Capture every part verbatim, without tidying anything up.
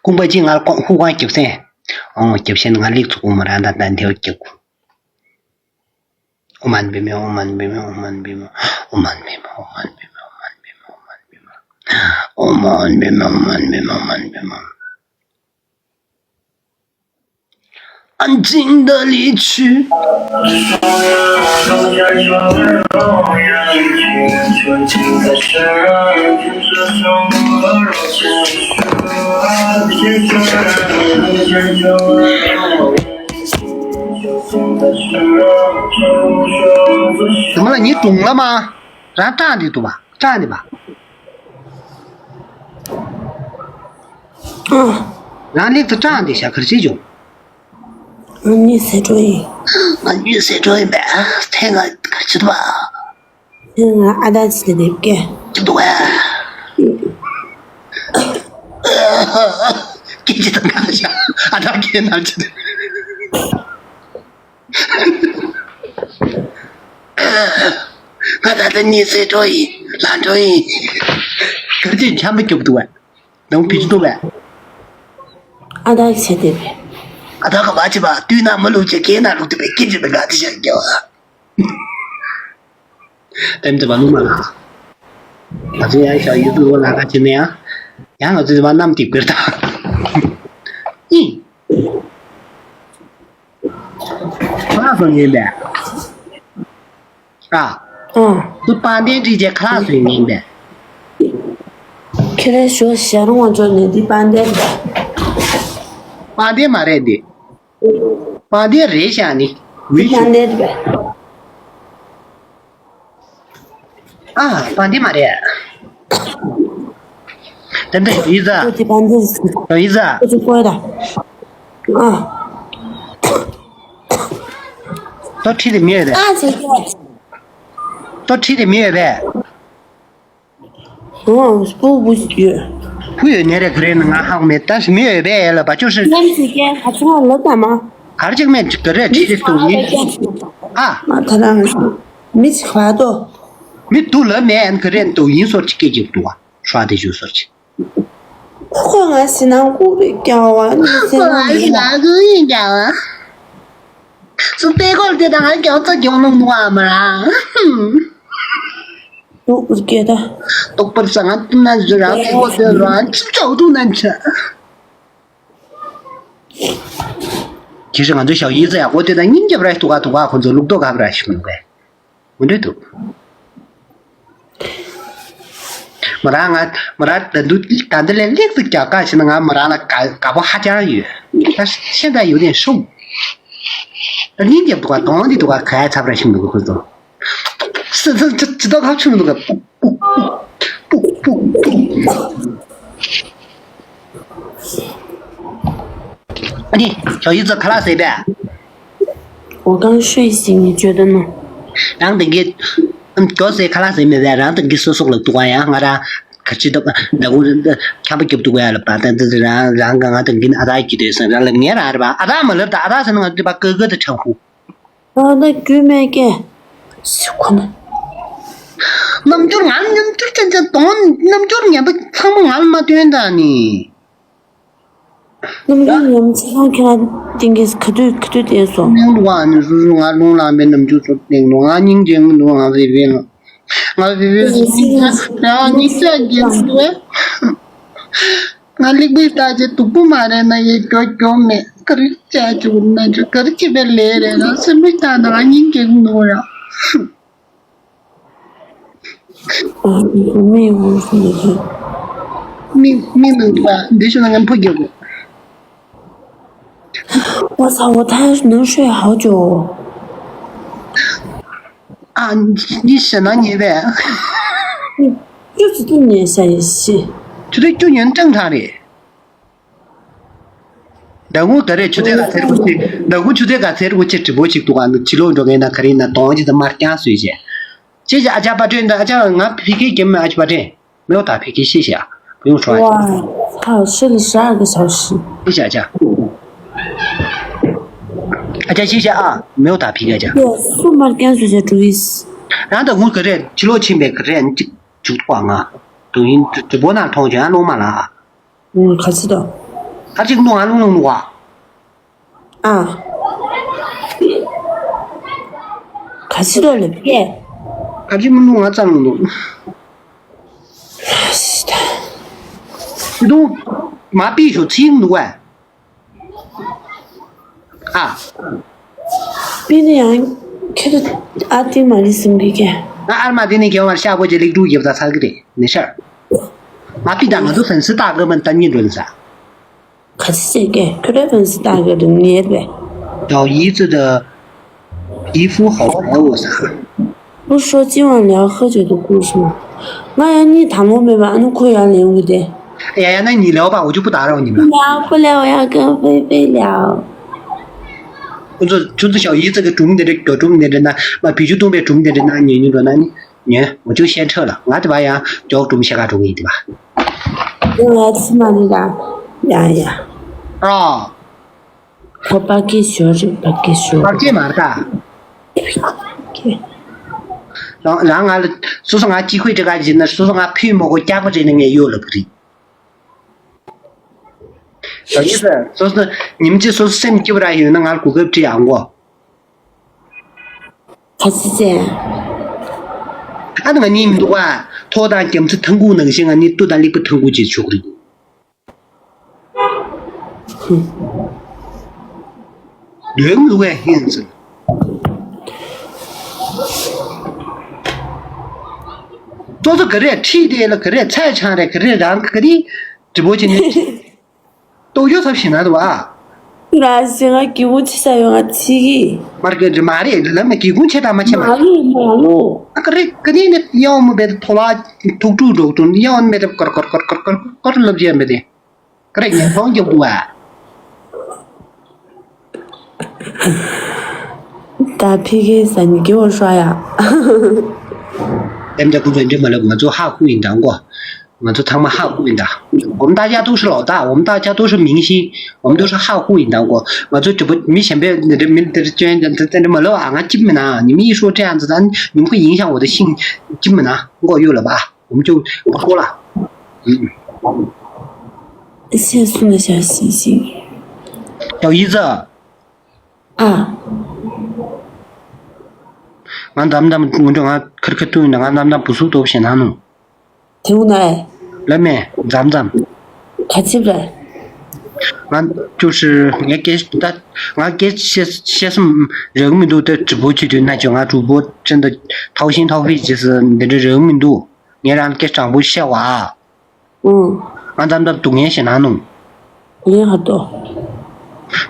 ཁུང་པ་ཅིག་ང་ལ་ཁུང་ཁུང་ཁང་རྒྱབ་སེང་། ཨོ་རྒྱབ་སེང་ང་ལིག་ཚུགས་ཁུང་མ་རང་དང་ད་འདེའུ་རྒྱབ་ཁུང་། ཨོ་མ་ནི་པད་མ་ཨོ་མ་ནི་པད་མ་ཨོ་མ་ནི་པད་མ་ཨོ་མ་ནི་པད་མ་ཨོ་མ་ནི་པད་མ་ཨོ་མ་ནི་པད་མ། 安静的离去。 དེ་མ་ལ་ཉིད་དུང་ལ་མ། རང་སྐྲག་འདི་འདུག་པ། སྐྲག་འདི་པ། རང་ལེགས་དུ་སྐྲག་འདི་ཤ་གར་བྱེད་བྱུང་། ང་གཉིད་སད་འགྲོ་ཡིན། ང་གཉིད་སད་འགྲོ་ཡིན་པས། ཐེངས་ང་གར་བྱེད་འདུག་པ། ཐེངས་ང་ཨ་ད་ཅི་དེ་ལེབ་ཀྱེ། ཅི་འདུག་པས། སྐད་ཅི་དང་གང་ཤ། ཨ་ད་སྐད་ནང་ཅི་དེ། ང་ད་ལྟ་གཉིད་སད་འགྲོ་ཡིན། ལངས་འགྲོ་ཡིན། གར་གྱི་འཆམ་པ་རྒྱོབ་འདུག་པས། ནང་བི་ཅི་འདུག་པས། ཨ་ད་བྱེད་དེ་པས། ཨ་ད་ག་བ་ཅི་པ་དུས་ན་མ་ལུག་ཅེ་གེ་ན་ལུག་དེ་པས་སྐད་ཅི་དང་ག་དེ་ཤ་རྒྱོབ། ཏེམ་ཏེ་བ་ནུ་མ་ལ། ང་ཚོ་ཡང་ཞག་ཡུ་ཏུ་བ་ལ་ཁ་ཆེ་ནས་ཡང་། ཡང་ང་ཚོ་དེ་བ་ནམ་ཏིག་པེར་ད། ཨི། ཁ་ལག་བཟོ་ཉན་པས། ཨ། ཨ། ཁོ་པང་གདན་བསྒྲིགས་རྗེས་ཁ་ལག་བཟོ་ཉན་པས། ཁྱེད་རང་ཞོ་ཞལ་རོང་བ་འཇོག་ནས་འདི་པང་གདན་རེད། པང་གདན་མ་རེད་འདི། པང་གདན་རེད་ཤག་ནི། འདི་པང་གདན་རེད་པས། ཨ། པང་གདན་མ་རེད། ཏན་ཏན་ཡིན་ཙང་། ཁོ་དེ་པང་གདན་རེད། ཡིན་ཙང་། ཁོ་ཚོ་ཀོ་ཡ་ད། ཨ། ཏོ་ཁྲི་དེ་མི་ཡོད་པས། ཨ་ཟེར་གྱི། ཏོ་ཁྲི་དེ་མི་ཡོད་པས། ཨོ། སྤུ་སྤུ་ཞིག་ཡོད། བུ་ཡོད་ནའི་རེད་ག་རེ་ན་ང་ཧ་གོ་མེད། ད་མི་ཡོད་པས་ཡ་ལ་བ་ཅོ་ཧྲི། ནམ་ཞིག་གས་ང་ཚོ་ལ་ལབ་དང་མ། གར་ཅིག་མེད་ག་རེ་ཁྲི་དེ་སྟོང་ཡིན། ཨ། ང་ད་རང་མི་ཞིག་བ་དོ། མི་འདུག་ལབ་མེད་ག་རེ་འདུག་ཡིན་སོར་ཅིག་སྐད་ཅིག་འདུག་བ། ཧྲ་དེ་ཞུ་སོར་ཅིག་ཁོ་ང་ཟིན་ན་ཀུ་རེ་རྒྱག་བ་ནི་ཟེར་ཁོ་ང་ཟིན་ན་ཀུ་རེ་རྒྱག་བ། སུ་ཏེ་ཀོལ་ཏེ་དང་རྒྱག་ཚ་རྒྱག་ནོ་ནུ་ཨ་མ་ར། ཏོག་ཏོག་པར་ས་ང་ཏུ་ན་ཟུ་ར་ཏེ་ཀོལ་ཏེ་ར་ཅིབ་ཅོག་ཏུ་ན་ཆ། ཁྱེད་ཚོ་ང་ཚོའི་ཞག་ཡིད་ཚ་ཡག་པོ་དེ་དང་སྙིང་རྗེ་པོ་ར་ཞིག་འདུག་ག་འདུག་ག་ཁོ་ཚོ་ལུག་ཏོག་ག་བ་ར་ཞིག་མི་འདུག་གས། མི་འདྲ་འདུག་མོ་རང་ང་མོ་རང་ད་འདུག་ད་འདི་ལས་ལེགས་སུ་རྒྱག་ག་ཞེ་ན་ང་མོ་རང་ལ་དགའ་དགའ་པོ་ཧ་ཅང་ཡོད། ད་ཤེས་ད་ཡོད་ནས་ཤོག་ད་སྙིང་རྗེ་པོ་འདུག་ག་གདོང་འདི་འདུག་ག་ག་ཡ་ཚ་བ་ར་ཞིག་མི་འདུག་ག་ཁོ་ཚོ། སི་སི་ཅི་ཅི་ཏོག་ཁ་ཆུ་མི་འདུག་ག་ཨ་ནི་ཞའོ་ཡི་ཙི་ཁ་ལག་ཟས་པས། 我刚睡醒，你觉得呢？ རང་དེང་གི་མགྱོགས་ཟས་ཁ་ལག་ཟས་མེད་པས། རང་དེང་གི་སོ་སོ་ལ་འདུག་ག་ཡང་ང་རང་ག་ཅི་འདུག་ད་གུ་ཁྱམས་པ་རྒྱབ་འདུག་ག་ཡ་ལ་པ་ད་འདི་རང་རང་ག་ང་དེང་གི་ཨ་ད་གི་དེ་སང་རང་ལ་ངས་རང་རེད་པ། ཨ་ད་མ་ལབ་ད་ཨ་ད་ཟེར་ན་ང་འདི་པ་ཀི་ཀི་དེ་ཁྲང་ཧུ། ཨ་ད་རྒྱུས་མེད་ཀྱེ། སི་ཁོ་ན། རྣམ་འགྱུར་ང་རྣམ་འགྱུར་ཅན་ཅན་གདོང་རྣམ་འགྱུར་ངན་པ་ཚང་མ་ང་ལ་མ་སྟོན་ད་ནི། རྣམ་འགྱུར་ངན་པ་ཚང་ཁྱེད་རང་ཏིང་གིས་ག་དུས་ག་དུས་བསྟན་སོང་། གླེང་ལུགས་ཨ་ནི་སུ་སུ་ང་རླུང་ལངས་པའི་རྣམ་འགྱུར་ཚོ་གླེང་ལུགས་ང་སྙིང་རྗེ་ངུ་འདུག་ང་བེ་བེ་ལ། ང་བེ་བེ་ལ་སྙིང་རྗེ་ངུ་འདུག་ང་ལིག་པའི་ལྟ་ཅེ་སྡུག་པོ་མ་རེད་ན་ཡེ་གྱོ་གྱོ་མེད། ག་རེ་བྱ་བྱུང་ན་ཆོ་ག་རེ་བྱེད་པའི་ལས་རེད་ན་སེམས་པའི་ལྟ་ན་ང་སྙིང་རྗེ་ངུ་འདུག་ཡ། ཨ། མི་འུ་སུ་ནི་ཧི། མི་མི་མི་འདུག་པ་འདི་ཤོད་ན་ངན་ཕོ་རྒྱག་གོ། 我操，我太能睡好久。 ཨ། འདི་ཞེ་ན་ཉེས་པས། ཁྱོད་ཚོ་ཏུ་ཉེས་ཤ་ཡེ་ཤི། ཁྱོད་ཚོ་ཁྱོད་ཉོན་ཀྲང་ཐང་རེད། ཟླ་ངོ་ག་རེ་ཆུ་ཚོད་ག་ཚེར་གོ་ཆེ། ཟླ་ངོ་ཆུ་ཚོད་ག་ཚེར་གོ་ཆེ་དྲི་བོ་ཅིག་འདུག་ག་འདུག་ཕྱི་ལོགས་འགྲོ་མཁན་ན་ག་རེ་ན་གདོང་ཅི་ད་དམར་རྐྱང་བཟོས་བྱས། ཅེས་བྱས་ཨ་ཅག་པ་སྤྲོད་འདི་ཨ་ཅག་ང་ཕི་ཁེ་རྒྱབ་མེད་ཨ་ཅག་པ་སྤྲོད། མེའོ་ད་ཕི་ཁེ་ཤེས་བྱས་ཨ་བུ་ཡོང་ཧྲོ་ཨ། 哇，好吃了十二个小时。 ཤེས་བྱས་ཨ་ཅག་ཨ་ཅག་ཤེས་བྱས་ཨ་མེའོ་ད་ཕི་ཁེ་ཨ་ཅག་སུ་དམར་རྐྱང་བཟོས་བྱས་འགྲོ་གི། རང་ད་ངུ་ག་རེ་ཕྱི་ལོགས་ཕྱིན་པའི་ག་རེ་ཅིག་བྱུག་ཐོག་ང་དུ་ཡིན་དྲི་བོ་ནང་མཐོང་བྱུང་ཨ་ལོང་མ་ལ་ཨ། ཨོ། ག་ཚོད་དང་། ཁ་ཅིག་ནུ་ང་ལུང་ལུང་ནུ་བ། ཨ། ག་ཅི་རོ་ལེ་བེ། ཁ་ཅིག་མི་ནུ་ང་ཙང་ལུང་ནུ། ཁྱི་དུང་། མ་པི་ཤོ་ཚིང་ནུ་བ། ཨ། པི་ནི་ཡང་ཁྱེད་ཨ་ཏི་མ་རི་སིམ་གི་ཀྱེ། ཨ་ཨར་མ་དེ་ནི་ཁྱེད་བར་ཤ་བོ་ཅེ་ལིག་ཀྲུ་ཡེབ་ད་ཚར་གི་རེད་ནི་ཤར། མ་པི་ད་ང་ཚོ་ཧྥན་སི་ཏ་གི་མན་ཏན་ཉིན་འགྲོ་ནི་ས། ག་ཚི་ཟེར་ཀྱེ་ཁྱོད་རའི་ཧྥན་སི་ཏ་གི་རིང་ཉེར་བས། 小姨子的皮肤好好哦啥。 不说今晚聊喝酒的故事吗？ང་ཡང་གཉིད་དང་པོ་མེད་པ་ཨ་ནུ་ཁོ་ཡང་ལེན་གི་དེ། 哎呀呀，那你聊吧，我就不打扰你了。 聊不了，我要跟菲菲聊。 ཁོ་ཚོ་ཁྱོད་ཚོ་ཞའོ་ཡི་ཙི་གི་སྒྲུང་དེ་འདྲ་རྒྱོ་སྒྲུང་དེ་འདྲ་ན་མ་བི་ཇུ་སྟོང་པའི་སྒྲུང་དེ་འདྲ་ན་ཉན་ཉན་འགྲོ་ན་ནི་ཉན་འུ་ཅུ་ཤན་ཁྲ་ལ་ང་དེ་བ་ཡང་རྒྱོ་སྒྲུང་བཤད་ག་འགྲོ་གི་ཡིན་དེ་བ། ང་ཚི་མ་ནི་ལ་ཡ་ཡ། རོ། ཁོ་པ་ཀི་ཞོ་རི་པ་ཀི་ཞོ། པ་ཀི་མ་རེད་ད། རང་རང་ང་ལ་སོ་སོ་ང་ཅི་ཁོས་དྲི་ག་བྱེད་ན་སོ་སོ་ང་ཕུད་མོ་གོ་སྐྱག་པ་རེད་ན་ངས་གཡོ་ལབ་གི་རེད། ད་ཡིན་ཟེར་སོ་སོ་ཉིམ་ཅི་སོ་སོ་སེམས་སྐྱིད་པ་ར་ཡོད་ན་ང་ལ་གོ་སྐབས་བྲིས་ཨང་གོ། ཁ་ཚི་ཚེ། ཨ་ད་ང་གཉིས་མི་འདུག་བ། ཐོག་དང་རྒྱ་མཚོ་ཐང་ཁུག་ནང་བཞིན་ང་གཉིས་སྟོད་དང་ལེགས་པ་ཐང་ཁུག་ཅེས་ཆོག་གི་རེད། ལོས་ངུ་བས་ཧིན་ཟེར། ཏོ་ཏོ་ག་རེ་ཁྲིད་དེ་ལ་ག་རེ་ཚད་ཆང་རེད་ག་རེ་རང་ག་རེ་དྲི་བོ་བྱེད་ནས་ཏོ་ཡོ་ཚབ་ཞིག་ན་དུ་བ། ར་ཞེ་ང་གི་མུ་ཆི་ས་ཡོང་ང་ཚི་གི། མར་ག་རེ་མ་རེད་ལམ་ནས་གི་གུང་ཆེ་དང་མ་ཆེ་མ། མ་ལུ་མ་ལུ། ཨ་ག་རེ་ག་ནི་ནི་ཡང་མི་བེད་ཐོ་ལ་ཐུག་ཀྲུ་འགྲོ་ཏུ་ཡང་མི་བེད་ཀར་ཀར་ཀར་ཀར་ཀར་ལབ་ཅེ་མི་བེད། ཀ་རེ་ཉན་ཐོང་རྒྱབ་དུ་བ། ད་ཕི་གེ་ས་ནི་གི་འོ་ཧྲ་ཡ། ཨེམ་ད་ཁུ་བན་འདྲེ་མ་ལབ་ང་ཚོ་ཧ་ཧུ་ཡིན་དང་གོ། ང་ཚོ་ཚང་མ་ཧ་ཧུ་ཡིན་དང་། 我们大家都是老大，我们大家都是明星，我们都是哈呼引导过。 ང་ཚོ་དྲི་བ་མི་གཞན་པའི་འདི་འདྲ་མི་འདིར་སྐྱོན་ཀྱང་འདི་འདྲ་མ་ལབ་ཨ། ང་སྐྱིད་མི་ན་ཉི་མ་ཡི་ཧྲོ་ཀྲེ་ཨ་འཛི་ད་ཉི་མ་ཁོ་ཡིན་ཤང་འོ་ད་ཤིང་སྐྱིད་མི་ན་མགོ་གཡུག་ལབ་ཨ། 我们就不说了。嗯。 现在送的小星星。 小姨子。 ཨ། ང་འཛམ་འཛམ་ངུ་འགྲོ་ང་ཁར་ཁར་ཏུ་ཡིན་ང་འཛམ་འཛམ་བུ་སུ་ཏོབ་ཞེ་ན་ནུ། དེའུ་ན་ཨེ། ལ་མེ་འཛམ་འཛམ། ག་ཚིབ་རེད། ང་ཅོ་ཧྲི་ངས་སྐད་ད་ང་སྐད་བཤད་བཤད་སེམས་རག་མི་འདུག་ད་གྲི་པོ་ཁྱེར་དུས་ན་ཅོ་ང་གྲུ་པོ་ཅན་ད་ཐའོ་ཤིན་ཐའོ་ཧྥི་ཇི་སི་འདི་འདྲ་རག་མི་འདུག་ངས་རང་སྐད་དྲང་པོ་བཤད་བ་ཨ། ཨུ། ང་འཛམ་འཛམ་སྡུག་བསྔལ་ཞེ་ན་ནུ། ལེན་ཧ་ཏོ།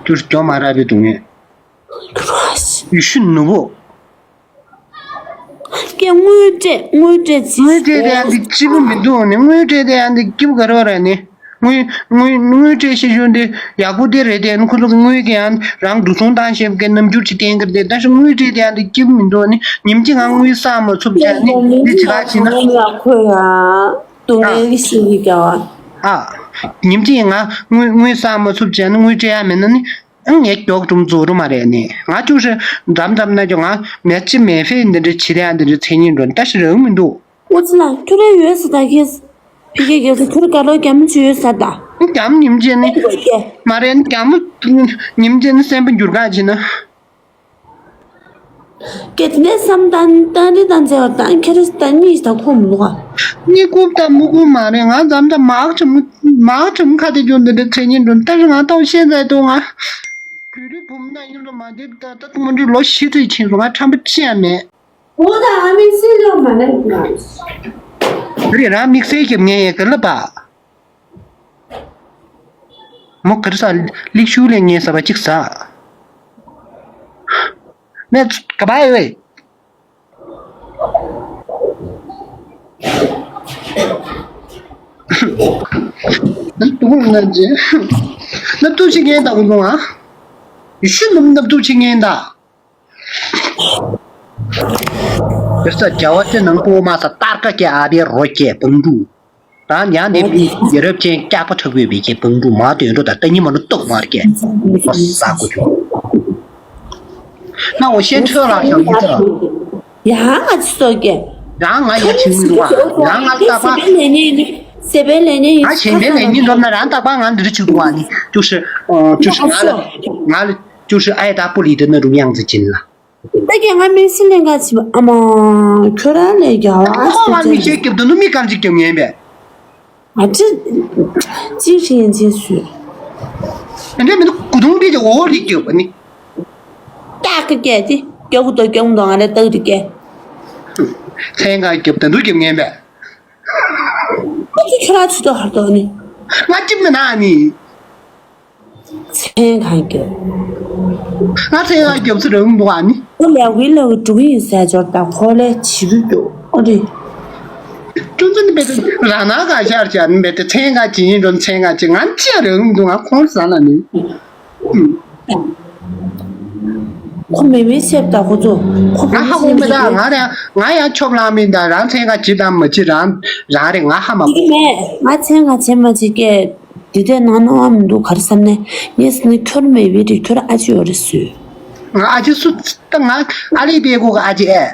ཅུར་ཅོ་མ་ར་བི་སྡུག་བསྔལ། ཡུ་ཤུ་ནུ་བོ། ཀྱེ་དངུལ་སྤྲད་དངུལ་སྤྲད་ཅི། དངུལ་སྤྲད་དེ་ཡང་འདི་སྐྱིད་པོ་མི་འདུག་ནི་དངུལ་སྤྲད་དེ་ཡང་འདི་སྐྱིད་པོ་ག་རེ་བ་ར་ནི། དངུལ་དངུལ་དངུལ་སྤྲད་ཤེས་ཞུ་འདི་ཡག་པོ་དེ་རེད་དེ་ནི་ཁོ་ཚོ་གི་དངུལ་གི་ཡང་རང་འདུ་ཚོང་བཏང་ཤེས་ཀྱི་རྣམ་འགྱུར་ཅིག་བསྟན་གི་རེད་དེ་ད་ཤི་དངུལ་སྤྲད་དེ་ཡང་འདི་སྐྱིད་པོ་མི་འདུག་ནི་ཉིན་གཅིག་ང་དངུལ་བསགས་མ་ཚུགས་བྱས་ནི་འདི་ཅི་ག་བྱས་ན། ཁོ་ཡང་སྡུག་བསྔལ་གྱི་ཤེས་ཀྱི་ཀྱ་བ། ཨ། ཉིན་གཅིག་ང་དངུལ་དངུལ་བསགས་མ་ཚུགས་བྱས་ན་དངུལ་སྤྲད་ཡ་མེད་ན་ནི། ཨང་ངས་མགྱོགས་གྲུམ་རྫོགས་རུ་མ་རེད་ནི། ང་ཅུང་ཧྲི་འཛམ་འཛམ་ན་ཅོ་ང་མེད་ཅི་མེད་ཕེ་འདི་འདྲ་བྱེད་དེ་ཡང་འདི་འདྲ་མཚན་སྙན་འགྲོ་ནི་ད་ཞི་རག་མི་འདུག་ཨོ་ཙི་ལ་ཁྱོད་རེ་ཡོད་ས་ད་ཁེས། ཕི་ཁེ་རྒྱལ་ས་ཁྱོད་རེ་དགའ་ལོ་རྒྱ་མི་ཅི་ཡོད་ས་ད། རྒྱ་མི་ཉིམ་བྱེད་ནི། མ་རེད་ནི་རྒྱ་མི་ཉིམ་བྱེད་ནི་སེམས་པ་འགྱུར་ག་བྱེད་ན། སྐད་ནས་བསམ་དང་ཏན་རི་དང་མཛའ་བ་དང་ཁྱེད་རེ་ད་གཉིས་ད་ཁོམ་ལོ། གཉིས་རྐུབ་དང་མུ་རྐུབ་མ་རེད་ང་འཛམ་ད་མག་ཆུམ་མག་ཆུམ་ཁ་དེ་རྒྱུ་འདི་འདྲ་མཚན་སྙན་འགྲོ་ནི་ད་རི་ང་ཏོག་ཤེས་མཛད་དོ་ང་། བོད་རིགས་བུ་མོ་དང་ཡིན་ལོ་མ་འདི་ད་ད་ཐུང་འདི་ལོ་བཞི་ཙམ་ཕྱིན་སོང་ང་ཁྲམ་པ་ཅི་ཡང་མེད། འོ་ད་ཨ་མི་སི་ལོ་མ་ནེ་ང་། རེད་རང་དམིགས་བསལ་གྱི་ངས་ཡ་ག་ལ་པ། མོ་ག་རེ་ཟ་ལིག་ཤུ་ལས་ངས་ཟ་བ་གཅིག་ཟ། ནས་ག་པ་ཡོད། ནབ་ཏུ་ན་ཅི། ནབ་ཏུ་ཅི་ངས་ད་འུ་ནོ་ཨ། ཡུ་ཤུ་ནུ་ནབ་ཏུ་ཅི་ངས་ད། ཡོད་ས་རྒྱ་བ་ཅན་ནང་པོ་མ་ས་སྟར་ཀ་ཀྱེ་ཨ་བེ་རོ་ཀྱེ་བང་ཀྲུ། ད་ཡང་ནས་ཡ་རབས་ཅན་སྐྱག་པ་ཁྲག་པོའི་བེ་ཀྱེ་བང་ཀྲུ་མ་དོན་འགྲོ་ད་ལྟ་ཉི་མ་ནུ་ཏོག་མ་ར་ཀྱེ་ས་ས་གོ་ཆུ། ན་འོ་ཤེན་ཁྲོད་ལ་ཞང་གི་ཚ། ཡ་ང་ཅི་སོ་ཀྱེ། ཡང་ང་ཡ་ཆིང་མི་འདུག་ཨ། ཡང་ང་ལྟ་པ། གཞན་པའི་ལས་ཉེས་ཡིན། ང་གཞན་པའི་ལས་ཉེས་འདོར་ན་རང་རྟག་པར་ང་འདི་འདྲ་བྱེད་དགོས་པ་ནི། 就是 ཨ་就是 ང་ལ་ང་ལ 就是 爱答不理的那种样子 ཅན་ལ། ད་ཀྱང་ང་མི་སྲིད་ལས་ཀ་བྱེད་པ། ཨ་མ། ཁྱོད་རང་ལས་རྒྱལ་བ། ཨ་ཁོ་ང་མི་ཤེས་སྐྱོབ་དུ་ནུ་མི་གང་ཅིག་སྐྱོབ་ངན་པས། ཨ་ཅི། ཅི་ཞིག་ཡིན་ཅི་སུས། ཨ་འདྲ་མི་འདུག་གུ་དུང་དེ་ཀྱི་འོ་རིག་སྐྱོབ་པ་ནི། ཏག་གི་སྐད་དེ་སྐྱོབ་གི་འདུག་སྐྱོབ་གི་འདུག་ང་ལ་ཏག་དེ་སྐད། ཚན་གང་སྐྱོབ་དུ་ནུ་སྐྱོབ་ངན་པས། ཨ་ཅི་ཁྱོད་རང་ཚོ་ཏོ་ཧར་ཏོ་ནི། ང་ཅི་མི་ན་ནི། མཚན་གང་སྐྱོབ། ང་མཚན་གང་སྐྱོབ་ཚུལ་རང་འདུག་ཨ་ནི། ཁོ་ལས་འགུལ་ལས་འགུལ་འགྲོ་གི་ཡིན་ཟེར་འབྱོར་དང་ཁོ་ལས་བྱེད་རྒྱུ་འདུག་ཨོ་རེད། ཁྱོད་ཚོ་ནི་བེད་དེ་རང་སྣང་ག་ཤར་བྱ་ནི་བེད་དེ་མཚན་གང་བྱེད་ཡིན་འགྲོ་མཚན་གང་བྱེད་ང་ཅི་རང་འདུག་ང་ཁོང་ཟ་ལ་ནི། ཁོ་མེ་མེ་སེབ་ད་ཁོ་ཚོ། ཁོ་ང་ཧ་གོ་མེད་ད་ང་རང་ང་ཡང་ཆོབ་ལང་མིན་ད་རང་མཚན་གང་བྱེད་དང་མ་བྱེད་རང་རང་རེད་ང་ཧ་མ་གོ། ཡིན་མེད་ང་མཚན་གང་བྱེད་མ་བྱེད་སྐད། འདི་དེ་ནང་ནང་བ་མི་འདུག་ག་རེ་བསམ་ནས་ངས་ཟེར་ན་ཁྱོད་མེད་པའི་རིགས་ཁྱོད་ཨ་ཅེ་ཡོད་རེད་ཟོས། ང་ཨ་ཅེ་སུ་ད་ང་ཨ་ལི་པའི་གོ་ག་ཨ་ཅེ་ཨེ།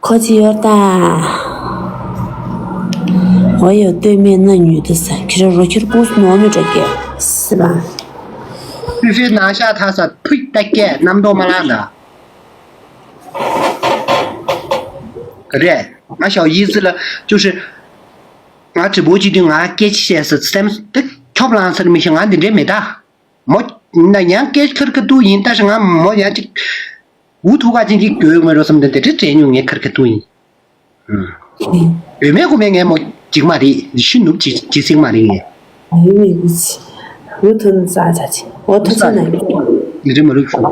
ཁོ་ཅི་ཡོད་ད། འོ་ཡོད་སྟོད་སྨད་སྣ་ཉུལ་དུ་ས་ཁྱེད་རང་རོ་ཁྱེར་ཀུང་སུ་ནོར་མི་འགྲོ་སྐད་སི་པ། ཕི་ཕི་ནང་ཤ་ཐ་ས་ཕུད་ད་སྐད་རྣམ་རྟོག་མ་ལངས་ད། རེད། ང་ཞའོ་ཡི་ཙི་ལ་就是ང་直播ཅིག་དུས་ང་སྐད་ཆ་བཤད་ས་སེམས་དེ་ཁྱོབ་ལངས་ས་རེད་མི་ཤེས། ང་འདི་འདྲའི་མེད་ད། མོ་ན་ཡང་སྐད་ཁར་ཁ་ཏུ་ཡིན་ད་ཞེ་ང་མོ་ཡང་ཅིག་འུ་ཐུག་ག་ཅིག་གིས་དགོས་མེད་རོ་བསམ་དེ་འདྲ་དྲན་མྱོང་ངས་ཁར་ཁ་ཏུ་ཡིན། ཡོད་མེད་གོ་མེད་ངས་མོ་ཅིག་མ་རེད་ཤི་ནུབ་ཅིག་ཅིག་སིང་མ་རེད་ངས། ཡོད་མེད་གི་ཅི་འུ་ཐུག་ན་ཙག་ཙག་ཅིག་འོ་ཐུག་ཅིག་ན་ཡོད། འདི་འདྲ་མ་རུག་ཤོག་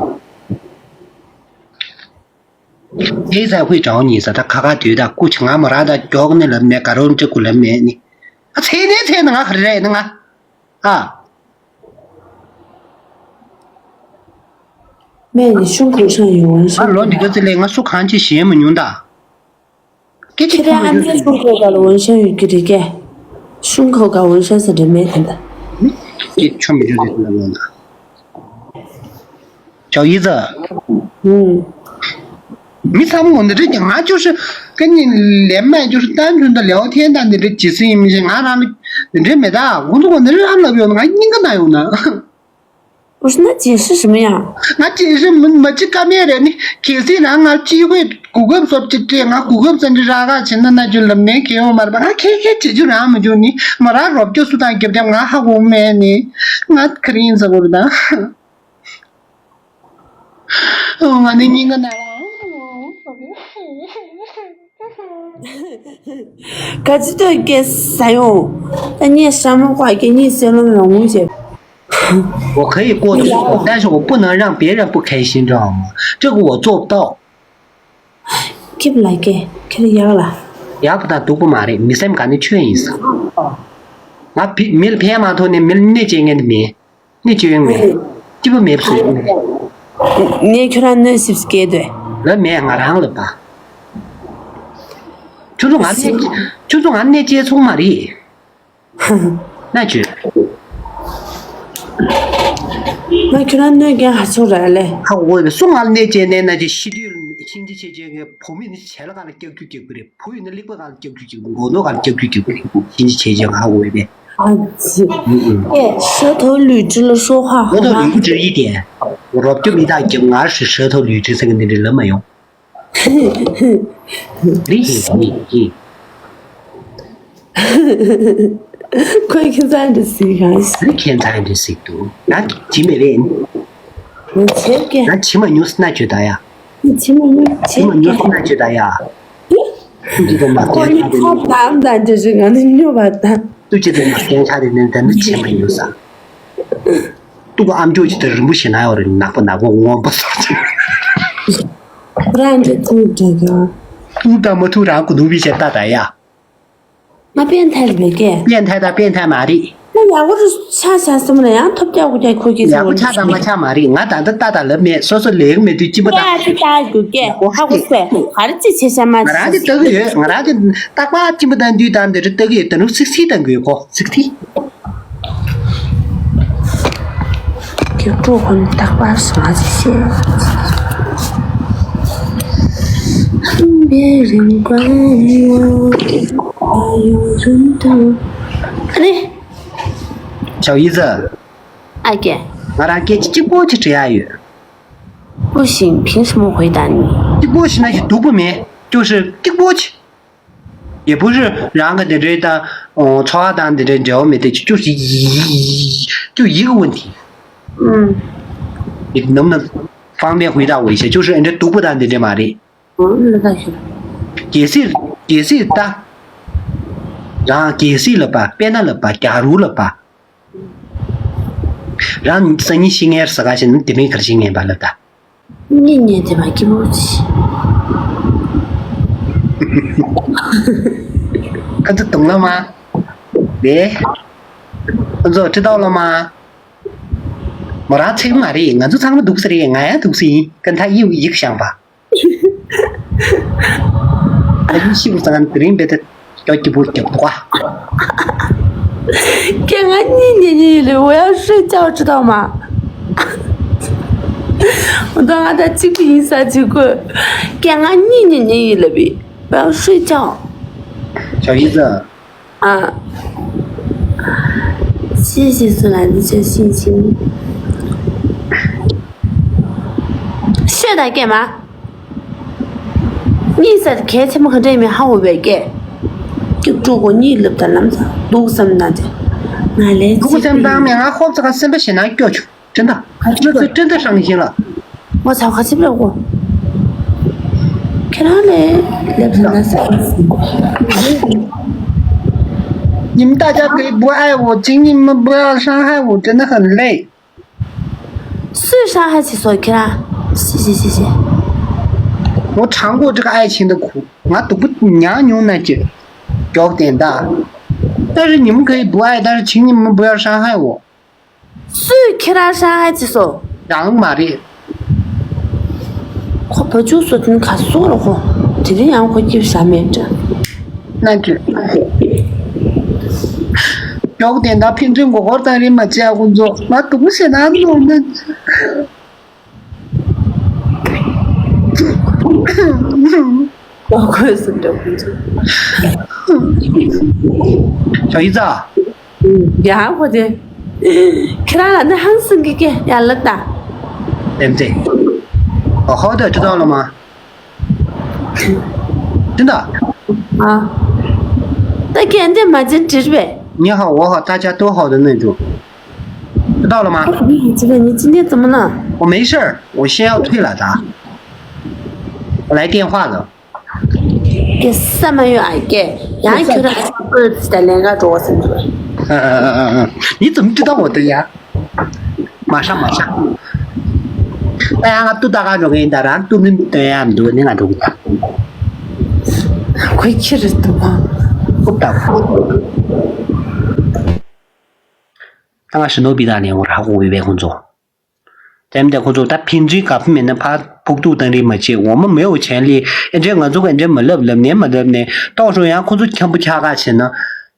ཨེ་ཟ་ཧུའི་གྲའོ་ཉིས་ཟ་ད་ཁ་ཁ་དུས་ད་ཀུ་ཆི་ང་མོ་ར་ད་མགྱོགས་ནི་ལབ་མེད་ག་རོ་འབྲི་ཀུ་ལབ་མེད་ནི། ཨ་ཚེ་ནས་ཚེ་ན་ང་ག་རེ་རེད་ནི་ང་ཨ། 妹，你胸口上有纹身。ང་ལོ་འདི་ག་ཙི་ལས་ང་སུ་གང་ཅི་ཞེས་མ་མྱོང་ད། སྐད་ཆ་ཁྱེད་རང་ཨ་མའི་胸口上的纹身有几个？胸口上纹身是真没看的。 སྐད་ཆ་མི་འཇུ་རེད་ལ་ལོ་ན། ཅའོ་ཡི་ཙི། ཨུམ། མི་ཚང་མ་འོ་འདི་འདྲ་ཀྱང་ང་ཅོ་ཧྲི་ཀ་ནི་ལེན་མ་ཅོ་ཧྲི་ཏན་ཅུན་དང་ལེའོ་ཐེན་དང་འདི་འདྲ་ཇི་སྲིད་ཡིན་མི་ཤེས། ང་རང་ལ་འདི་འདྲ་མེད་ད། འོ་འདུག་འོ་འདི་འདྲ་ཨ་ལབ་ཡོང་ན་ང་སྙིང་ག་ན་ཡོང་ན། 我说那解释什么呀？ ང་ཅི་ཧྲི་མི་མ་ཅི་ཀ་མེད་རེད་ནི། གལ་སྲིད་རང་ང་ཅི་ཧུའི་གོ་སྐབས་སོབ་ཅི་སྤྲད་ང་གོ་སྐབས་ཙམ་ཅི་རག་ག་བྱེད་ན་ན་ཅུ་ལབ་ནས་ཁེ་ཡོང་མ་རེད་པ། ང་ཁེ་ཁེ་བྱེད་རྒྱུ་རང་མི་འཇུག་ནི། མ་ར་རོབ་ཅོ་སུ་དང་རྒྱབ་རྒྱབ་ང་ཧ་གོ་མེད་ནི། ང་ཁ་རིང་ཟ་གོ་རེད་ད། ང་ནི་སྙིང་ག་ན་ལ། ག་ཅི་ཏོ་སྐད་ཟ་ཡོང་། ད་ངས་ཤ་མོ་ཀ་སྐད་ངས་ཟེར་ལོ་མེད་ངུ་བྱེད། 我可以过去，但是我不能让别人不开心，知道吗？这个我做不到。 ཁྱེད་ལ་སྐད་ཁྱེད་ཡག་ལ། ཡག་པོ་དང་སྡུག་པོ་མ་རེད། མི་སེམས་ག་ནས་ཆོས་ཡིན་ས། ང་བི་མི་ལ་ཕན་མ་ཐོགས་ནས་མི་ལ་གནོད་བྱེད་མཁན་དེ་མིན། གནོད་བྱེད་ཡོང་མེད། སྐྱིད་པོ་མེད་པ་བཟོ་ཡོང་མེད། ངས་ཁྱོད་རང་གནོད་སྲིད་སྐད་དོད། ལབ་མེད་ང་རང་ལབ་པ། ཁྱོད་ཚོ་ང་གནོད་ཁྱོད་ཚོ་ང་གནོད་བྱེད་ཚོང་མ་རེད། ན་ཅོ། ང་ཁྱོད་རང་གནོད་མཁན་ཧ་ཚོ་ར་ལེ། ཧ་འོ་ཡ་སུ་ང་གནོད་བྱེད་ནས་ན་ཅི་ཤི་དུས་ཤིང་ཅི་ཆེ་ཆེ་གི་བུ་མོ་ནི་བྱེད་ལ་ག་ལ་སྐྱག་རྒྱུ་སྐྱག་གི་རེད། བུ་ཡིན་ན་ལེགས་པ་ག་ལ་སྐྱག་རྒྱུ་སྐྱག་གི་མགོ་ནོ་ག་ལ་སྐྱག་རྒྱུ་སྐྱག་གི་རེད། ཤིང་ཅི་ཆེ་ཆེ་ང་ཧ་འོ་ཡ་པས། ཨ་ཙི། ཨེ་舌头捋直了说话好吗？舌头捋不直一点。 རོབ་ཀྱི་མི་དག་གི་ང་ཧྲི་舌头捋直ཟེར་གི་འདི་འདྲ་ལབ་མ་ཡོང་། 你很你你。 ཁོས་ཁྱེད་ཚང་འདྲ་ཟིག་གང་ཞིག 你现在的态度，那几没人， ང་བྱེད་ཀྱི། 那起码牛是那觉得呀， ཕྱི་མ་ཉོ་起码牛是那觉得呀， ཁོ་ནི་ཁ་བདམས་དང་འདྲ་ཞིག་ང་ནི་སྨྱོ་བ་དང་། 都觉得那天下的人真的起码牛啥。 ཏུ་གོ་ཨམ་ཅོག་ཅིག་ཏུ་རིང་པོ་ཞིག་ན་ཡོད་རེད། ནག་པོ་ནག་པོ་སྔོན་པོ་སོགས་ཀྱི། རང་འདྲ་ཐུག་འདྲ་གི། ཐུག་དང་མ་ཐུག་རང་གོ་ནུ་བི་ཞེ་ལྟ་ད་ཡ། ང་པན་ཐལ་བེ་ཀེ། པན་ཐལ་དང་པན་ཐལ་མ་རེད། ང་ཡག་པོ་རུ་ཆ་ཆ་སོང་ན་ཡང་ཐོབ་རྒྱག་གོ་རྒྱག་ཁོ་གི་ཡག་པོ་ཆ་དང་མ་ཆ་མ་རེད། ང་ད་ལྟ་ལྟ་ད་ལབ་མེད། སོ་སོ་ལེགས་མེད་དུས་ཅི་པ་ད། ཡ་ཅི་ད་གུ་ཀེ། ཧ་གོ་སེ། ག་རེ་ཅི་ཆེ་ཆ་མ་ཆ། ང་རང་གི་ལྟ་གི་ཡོད། ང་རང་གི་རྟག་པར་ཅི་པ་ད་འདུས་ད་འདི་རུ་ལྟ་གི་ཡོད། ད་ནུ་སིག་སི་ད་གི་ཡོད་གོ་སིག་སི། ཁྱེད་ཀྲུའུ་ཧོན་རྟག་པར་སོང་ང་ཅི་ཤེས། ཨ་ནི། 小姨子。 ཨ་ཀྱེ། ང་རང་སྐད་ཆ་གཅིག་པོ་ཅིག་དྲི་ཡག་ཡོད། 不行，凭什么回答你？ གཅིག་པོ་ཞིག་ན་ཞིག་སྡུག་པོ་མེད། 就是་གཅིག་པོ་ཅིག 也不是 རང་གི་དེ་འདྲའི་དང་འཚོ་བ་དང་དེ་འདྲའི་འབྲེལ་བ་མེད་དེ། 就是一就一个问题。 ཨུམ། 你能不能方便回答我一下？ 就是 འདྲ་སྡུག་པོ་དང་དེ་འདྲ་མ་རེད། 嗯，那倒是。 གལ་སྲིད། གལ་སྲིད་ད། རང་གལ་སྲིད་ལབ་པ། དཔེར་ན་ལབ་པ། 假如 ལབ་པ། རང་སང་ཉིན་ཤི་ངེས་ཟེར་ག་ཞིག་ན་དེ་མིན་ག་རེ་ཤི་ངེས་པ་ལབ་ད། 你念的吧，对不起。 ཁོ་ཚོ་དུང་ལ་མ། རེད། ཁོ་ཚོ་ཁྲི་ཐོག་ལ་མ། མོ་རང་ཚིག་མ་རེད། ང་ཚོ་ཚང་མ་སྡུག་ས་རེད། ང་ཡང་སྡུག་ས་ཡིན། ཀན་ཐ་ཡིག་ཡིག་བཤང་པ། ཨ་ཡིན་ཤི་བུ་ཚང་དེ་རིང་བེ་ད་སྐྱོ་སྐྱིད་པོ་སྐྱོ་པོ། 给俺念念念了，我要睡觉，知道吗？ 我刚刚在这个一下去过，给俺念念念了呗，我要睡觉。 小姨子。 啊，谢谢苏兰的这信心。睡了干嘛？你在开车门口这面喊我别给，就住过你了的那么多什么那的，哪来？ 如果这么当面，俺好这个身不显然叫求，真的，这是真的伤心了。 我操，可气不了我。看他嘞，来不及了。 你们大家可以不爱我，请你们不要伤害我，真的很累。 谁伤害谁说看啦？谢谢谢谢。 我尝过这个爱情的苦， ང་སྡུག་པོ་མྱངས་མྱོང་ན་ཅི། མགྱོགས་དེ་འདྲ། 但是你们可以不爱，但是请你们不要伤害我。 སུས་ཁྱེད་རང་ཧྲང་ཧའེ་ཅི་སོ། རང་མ་རེད། ཁོ་བ་ཕྱུགས་སུ་ཐོན་ཁ་སོ་རོ་ཁོ། དེ་རིང་ཡང་ཁོ་སྐྱིབས་ཞག་མེད་འདྲ། ནང་གི་ཡོག་དེ་འདྲ་ཕན་ཚུན་མགོ་སྐོར་དང་རིན་མ་བྱས་ཁོ་ཚོ་ང་སྡུག་པོ་ཞེ་དྲག་མྱོང་ན། ཨོ་ཁོས་སུ་འགྲོ་ཁོ་ཚོ། ཞའོ་ཡི་ཙ། ཡང་ཁོ་དེ། ཁྱེད་རང་ལ་ནི་ཧང་སང་གི་སྐད་ཡར་ལབ་ད། ཨེམ་ཙེ། ཨོ་ཧོ་ད་ཅི་ཙང་ལ་མ། དེ་འདྲ། ཨ། ད་སྐད་འདི་མ་ཅན་དྲིར་བས། 你好，我好，大家都好的那种。 知道了吗？ 你这个，你今天怎么了？ 我没事儿，我先要退了的。我来电话了。 ཀྱེ་ས་མ་ཡོད་ཨ་ཀྱེ། ཡང་ཁྱོད་རང་ཨ་ཅག་པོས་ད་ལན་ག་འགྲོ་བ་ཟིན་འགྲོ། 你怎么知道我的呀？马上马上。 ད་ཡང་ང་ཏུ་ད་ག་འགྲོ་གི་ཡིན། ད་རང་ཏུ་ནི་ད་ཡང་འདུག་ནི་ང་འགྲོ་གི་ད། ཁོའི་ཁྱི་རེད་འདུག་ག་ཨུབ་ད། ད་ང་ཞི་ནོ་བི་ད་ནི་འོ་ར་ཧ་གོ་བི་བས་ཁོང་ཚོ། དེ་མིན་ཁོ་ཚོ་ད་ཕན་ཚུན་དགའ་པོ་མེད་ན་ཕར་ཕུག་ཐུག་བཏང་རིགས་མ་བྱེད། འོ་མ་མེའོ་བྱན་ལི་ཨེ་འདྲས་ང་ཚོ་ག་ཨེ་འདྲས་མ་ལབ་ལབ་ནས་མ་ལབ་ནས་ཏོག་ཧྲོ་ཡང་ཁོ་ཚོ་འཁྱམ་པོ་ཆགས་ཁ་བྱེད་ན་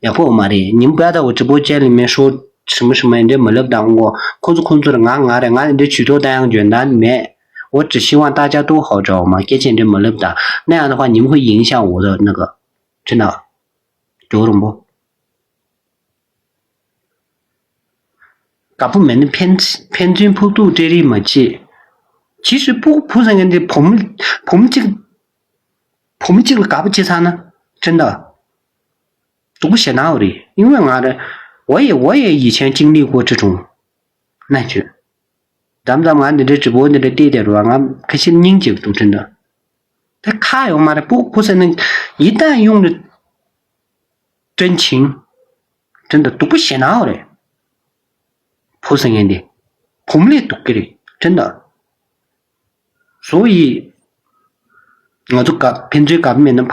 ཡག་པོ་མ་རེད། ཉིན་པ་ད་འོ་ཀྲི་པོ་ཅན་ལི་མེ་ཧྲོ་ཧྲི་མོ་ཧྲི་མོ་ཨེ་འདྲས་མ་ལབ་དང་འོ་ཁོ་ཚོ་ཁོ་ཚོ་ར་ང་ང་རེད། ང་ཨེ་འདྲས་ཇུས་གཏོགས་ད་ཡང་འཇོན་ད་མེད། འོ་ཀྲི་ཤི་ཝང་ད་ཅག་ཏོ་ཧའོ་ཅའོ་མ་སྐད་ཆ་ཨེ་འདྲས་མ་ལབ་དང་ན་ཡང་ད་ཧ་ཉིན་ཁོ་ཡིན་ཤ་འོ་ད་ན་ག་ཁྲི་ན་ཇོ་རོང་པོ། དགའ་པོ་མེད་ན་ཕན་ཕན་ཚུན་ཕུག་ཐུག་སྤྲད་རིགས་མ་བྱེད། ཇི་སྲིད་ཕུག་བུ་ཟེར་མཁན་དེ་བུ་མོ་བུ་མོ་གཅིག་བུ་མོ་གཅིག་ལ་དགའ་པོ་བྱེད་ཚར་ན་ཁྲིན་ད། སྡུག་པོ་ཞེ་ནའོ་རེད། ཡིན་ན་ང་རེ། 我也我也以前经历过这种。 ན་ཆོད། མཚམས་མཚམས་ང་འདི་འདྲའི་直播འདི་འདྲ་བལྟས་བསྡད་རུང་ང་ཁ་ཤས་སྙིང་རྗེ་འདུག་ཁྲིན་ད། དེ་ཁ་ཡོང་མ་རེད། ཕུག་བུ་ཟེར་ན་ཡིད་དང་ཡོང་ནས། 真情。 ཁྲིན་ད་སྡུག་པོ་ཞེ་ནའོ་རེད། བུ་ཟེར་མཁན་དེ། བུ་མོ་ལས་སྡུག་གི་རེད་ཁྲིན་ད། བཟོ་ཡི། ང་ཚོ་དགའ་ཕན་ཚུན་དགའ་པོ་མེད་ན།